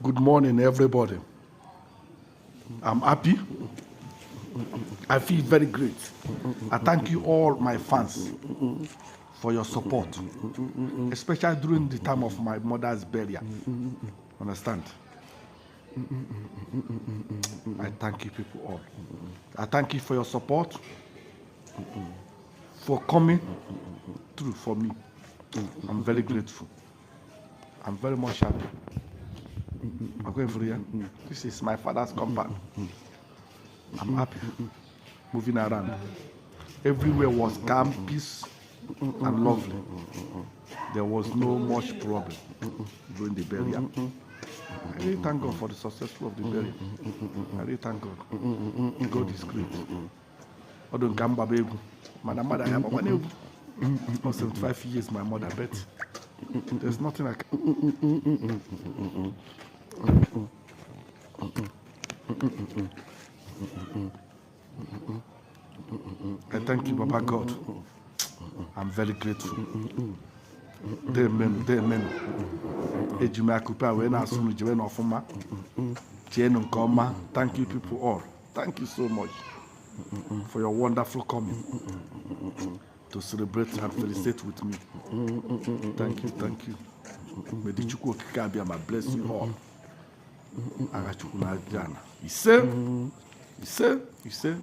Good morning, everybody. I'm happy. I feel very great. I thank you all, my fans, for your support, especially during the time of my mother's burial. Understand? I thank you people all. I thank you for your support, for coming through for me. I'm very grateful. I'm very much happy. I'm going for you. This is my father's compound. I'm happy. Moving around. Everywhere was calm, peace, and lovely. There was no much problem during the burial. I really thank God for the successful of the burial. I really thank God. God is great. Odon Gamba Begu. My mother, I have a 75 years, my mother, but there's nothing I can. I thank you, Baba God. I'm very grateful. Amen. Amen. Thank you, people all. Thank you so much for your wonderful coming to celebrate and felicitate with me. Thank you, thank you. May the Chukwu Okike bless you all. Agachukwu na Jana. He said.